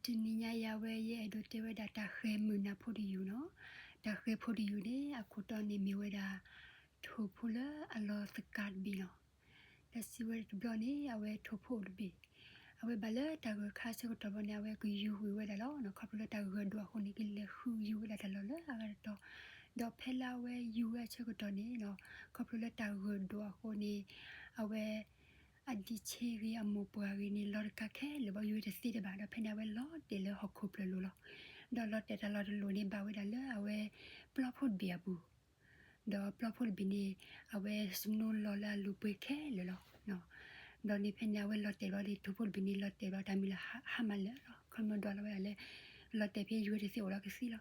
တနံၤညါအံၤ အဝဲယအဲၣ်ဒိးတဲဝဲဒၣ်တၢ်ဃဲၤမုာ်နၢ်ဖိတယုၢ်နီၤ. တၢ်ဃဲၤဖိတယုၢ်န့ၣ် အခိၣ်တီန့ၣ်မ့ၢ်ဝဲဒၣ် ထိၣ်ဖိလၢအလီၤသကၤတဘ့ၣ်နီၤ. တၢ်စံးဝဲတဘျီန့ၣ် အဝဲထိၣ်ဖိအိၣ်တဘ့ၣ်, အဝဲဘၣ်လၢတၢ်ဂၢၢ်ခါဆၢကတီၢ်ဘၣ်န့ၣ် အဝဲကယူၤဝံၤဝဲဒၣ်လီၤ. ခီဖျိလၢတၢ်ဂၢၢ်ဒိၣ်အဃိန့ၣ် ကလဲၤဃုယူၤဝဲဒၣ်တၢ်လီၢ်လၢအဂၤတတီၤ, ဒီးဖဲလၢအဝဲယူၤဝဲအဆၢကတီၢ်န့ၣ်နီၤ, ခီဖျိလၢတၢ်ဂၢၢ်ဒိၣ်အဃိန့ၣ် အဝဲ အဒံးဆ့ဂ့ၤ အမိၢ်ပှၢ်ဂ့ၤန့ၣ် လီၤတကးခဲလၢာ်ဘၣ်, ယူၤဝဲတသ့တဘၣ်, ဒီးဖဲန့ၣ်အဝဲလီၤတဲာ်လၢဟီၣ်ခိၣ်ဖျၢၣ်လိၤလီၤ. ဒီးလီၤတဲာ်တၢ်လီၢ်တလိၣ်န့ၣ် ဘၣ်ဝဲဒၣ်လၢအဝဲပျီဖိတဘ့ၣ်အပူၤ, ဒီးပျီဖိတဘ့ၣ်န့ၣ် အဝဲစနိလီၤလၢအလိၤပှဲၤခဲလၢာ်လီၤ. ဒီးန့ၣ်ဖဲန့ၣ် အဝဲလီၤတဲာ်ဘျီန့ၣ် ထိၣ်ဖိတဘ့ၣ်န့ၣ် လီၤတဲာ်ဘျီတၢ်မံၤလၢဟါမးလၢာ်လီၤ. ခီမ့ၢ်ဒွးလီၤဝဲဒၣ်လၢ လီၤတဲာ်ဖဲယူၤဝဲတသ့အိၣ်လီၤကသ့လီၤ.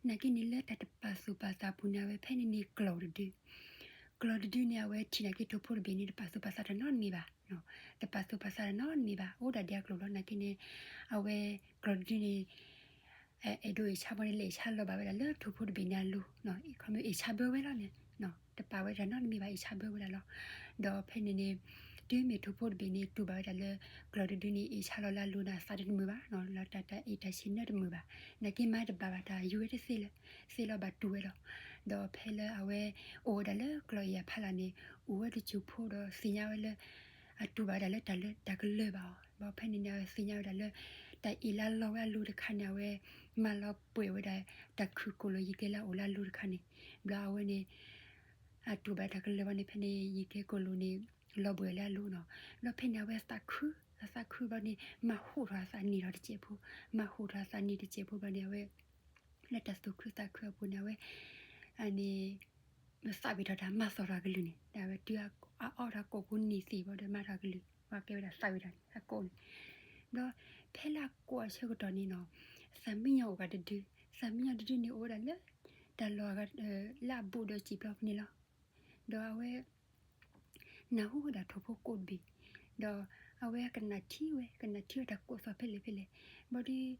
နာ်က့န့ၣ်လၢတၢ်တပာ်သူၣ်ပာ်သးအပူၤန့ၣ် အဝဲဖဲန့ၣ်န့ၣ်ကျီၢ်တဒု ကျီၢ်တဒုန့ၣ် အဝဲထံၣ်နာ်က့ထိၣ်ဖိတဘ့ၣ်န့ၣ် တပာ်သူၣ်ပာ်သးတၢ်နီတမံၤဘၣ်, တပာ်သူၣ်ပာ်သးတၢ်နီတမံၤဘၣ်, အိၣ်ဒၣ်ဒဲအကျိာ်လီၤ. နာ်က့န့ၣ် အဝဲကျီၢ်တဒုန့ၣ် အဲၣ်ဒိးအ့ၣ်ဆါဘီန့ၣ် လဲၤအ့ၣ်ဆါလီၤဘၣ်ဝဲဒၣ်လၢထိၣ်ဖိတဘ့ၣ်န့ၣ်အလိၤ, ခီမ့ၢ်အ့ၣ်ဆါဘၢဝဲလီၤန့ၣ်, တပာ်ဝဲတၢ်နီတမံၤဘၣ် အ့ၣ်ဆါဘၢဝဲဒၣ်လီၤ. ဒီးဖဲန့ၣ်န့ၣ် တုၤမ့ၢ်ထိၣ်ဖိတဘ့ၣ်န့ၣ် တူၢ်ဘၣ်ဝဲဒၣ်လၢ ကျီၢ်တဒုန့ၣ် အ့ၣ်ဆါလီၤလၢအလိၤန့ၣ် အသးတမုာ်ဘၣ်, လီၤတၢ်တၢ်အ့ၣ်တၢ်ဆံးနၢတမုာ်ဘၣ်, နာ်က့မၤတဘၣ်ဘၣ် တၢ်ယူၤဝဲတသ့လၢၤ, သ့လီၤဘၣ်တူၢ်ဝဲလီၤ. ဒီးဖဲလၢအဝဲအိၣ်ဝဲဒၣ်လၢကျီၢ်အ့ၣ်အဖီလာ်န့ၣ် အိၣ်ဝဲတစိၢ်ဖိဒီးသ့ၣ်ညါဝဲလၢ အတူၢ်ဘၣ်ဝဲဒၣ်လၢတၢ်လၢတၢ်ကလၢၢ်ဘၣ်အီၤ, ဒီးဖဲန့ၣ်န့ၣ် အဝဲသ့ၣ်ညါဝဲဒၣ်လၢ တၢ်အ့ၣ်လၢလီၤဝဲအလိၤတခါန့ၣ် အဝဲ မၤလီၤပှဲၤဝဲဒၣ် တၢ်ခုၣ်ကိၣ်လိာ်ယံၤကျဲလၢအအိၣ်လၢအလိၤတခါန့ၣ်, ဘျီအဝဲန့ၣ် အတူၢ်ဘၣ်တၢ်ကလၢၢ်ဘၣ်န့ၣ် ဖဲန့ၣ် ယံၤကျဲကိၣ်လိာ်န့ၣ် လီၤဘှံးလၢအလိၤနီၤ. ဘျီဖဲန့ၣ် အဝဲသးခု အသးခုဘျီန့ၣ် မၤဟူးထီၣ်အသးနံၣ်ထီၣ်တစဲးဖိ, မၤဟူးထီၣ်အသးနံၣ်တစဲးဖိဘျီန့ၣ် အဝဲ လၢတၢ်သူၣ်ခုသးခုအပူၤန့ၣ် အဝဲ အန့ၣ် သးဝံၣ်ထီၣ်တၢ်မၤသီၣ်ထီၣ်အကလုၢ်န့ၣ် ဒ်ဝဲတုၤအအီၣ်ထီၣ်ကိၣ်ကိၣ်နံၣ်သံၣ်ဘျီဒီး မၤထီၣ်အကလုၢ် ပှၤကဲဝဲဒၣ်သးဝံၣ်ထီၣ်န့ၣ် အကိၣ်န့ၣ်, ဒီးဖဲလၢအကိၣ်အဆၢကတီၢ်န့ၣ်နီၤ သးမံညီအိၣ်ဂၤတဒု, သးမံညီတဒုန့ၣ် အိၣ်ဝဲဒၣ်လၢ တၢ်လီၢ်အဂၤ လၢအဘူးဒီးစံာ်ပျီဖဲန့ၣ်လီၤ. ဒီးအဝဲ နၢ်ဟူဝဲဒၣ်ထိၣ်ဖိကိၣ်တဘ့ၣ်, ဒီးအဝဲကနၣ်ထံဝဲ ကနၣ်ထံဝဲတၢ်ကိၣ်သီၣ်ဖဲလဲၣ်ဖဲလဲၣ်, ဘျီဒီး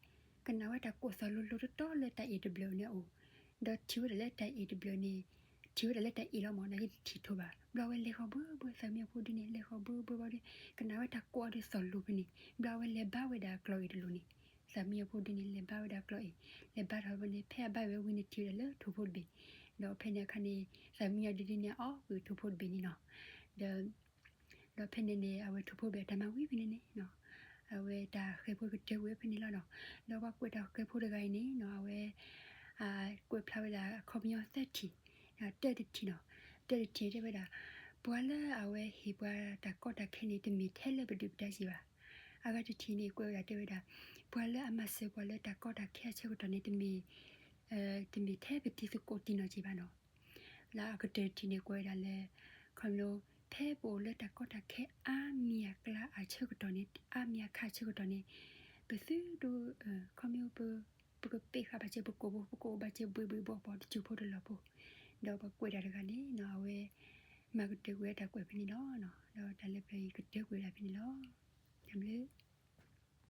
ကနၣ်ဝဲတၢ်ကိၣ်သီၣ်လိၤလိၤတတီၤလၢတၢ်အ့ၣ်တဘျၢၣ်န့ၣ်အအိၣ်, ဒီးထံၣ်ဝဲဒၣ်လၢတၢ်အ့ၣ်တဘျၢၣ်န့ၣ် ထံၣ်ဝဲဒၣ်လၢတၢ်အ့ၣ်လီၤမၢ် နာ်က့တထံၣ်ထိၣ်ဘၣ်, ဘျီအဝဲလဲၤဃီၤဘှီဘှီ သးမံညီဖိဒုန့ၣ် လဲၤဃီၤဘှီဘှီဘျီဒီး ကနၣ်ဝဲတၢ်ကိၣ်အီၤဒုးသီၣ်လိၤဖဲန့ၣ် ဘျီအဝဲလဲၤဘါဝဲဒၣ်ကျီၢ်အ့ၣ်တလိၤန့ၣ်, သးမံညီဖိဒုန့ၣ် လဲၤဘါဝဲဒၣ်ကျီၢ်အ့ၣ်, လဲၤဘါထီၣ်ဘျီန့ၣ် ဖဲအဘါဝဲဝံၤန့ၣ်ထံၣ်ဝဲဒၣ်လၢထိၣ်ဖိတဘ့ၣ်, ဒီးဖဲန့ၣ်အခါန့ၣ် သးမံညီဒုဒုန့ၣ် အီၣ်ကွံာ်ထိၣ်ဖိတဘ့ၣ်န့ၣ်နီၤ, ဒီး ဒီးဖဲန့ၣ်န့ၣ် အဝဲထိၣ်ဖိတဘ့ၣ်အတၢ်မၤဝံၤဖဲန့ၣ်န့ၣ်, အဝဲတၢ်ဃဲၤဖိကတၢၢ်ကွံာ်ဝဲဖဲန့ၣ်လီၤနီၤ, ဒီးပှၤကွဲးတၢ်ဃဲၤဖိတဂၤအံၤန့ၣ်နီၤ အဝဲ ကွဲးဖျါဝဲဒၣ်အခီပညီသၢထံၣ်, တၢတထံၣ်နီၤ, တၢတထံၣ်တဲဝဲဒၣ် ပှၤလၢအဝဲဟ့ၣ်ပှၤတၢ်ကီတၢ်ခဲန့ၣ် တမ့ၢ်ထဲလၢပဒုၣ်ပဒါစ့ၢ်ဘၣ်. အဂၤတထံၣ်န့ၣ် ကွဲးဝဲဒၣ်တဲဝဲဒၣ် ပှၤလၢအမၤစၢၤပှၤလၢတၢ်ကီတၢ်ခဲအဆၢကတီၢ်န့ၣ် တမ့ၢ် တမ့ၢ်ထဲပတံၤသကိးတံၤနီၢ်စ့ၢ်ဘၣ်နီၤ. လၢအကတၢၢ်တထံၣ်န့ၣ် ကွဲးဝဲဒၣ်လၢ ခီဖျိ ဖဲပအိၣ်လၢတၢ်ကီတၢ်ခဲအါမံၤအကျါအဆၢကတီၢ်န့ၣ် အါမံၤအခါအဆၢကတီၢ်န့ၣ် ပသုတ ခီဖျိ ပကပ့းဃာ်ဘၣ်စၢၤပကိာ်ဖိ ပကအိၣ်ဘၣ်စၢၤဘှ့းဘှ့းဘှီၣ်ဘှီၣ် တစိၢ်ဖိတလီၢ်ဖိ, ဒီးပှၤကွဲးတၢ်တဂၤန့ၣ်နီၤ အဝဲ မၤကတၢၢ်ကွံာ်ဝဲတၢ်ကွဲးဖဲန့ၣ်လီၤ. ဒီးတၢ်လၢပျၢၤအံၤကတၢၢ်ကွံာ်ဝဲဒၣ်ဖဲန့ၣ်လီၤ. တၢ်ဘျုး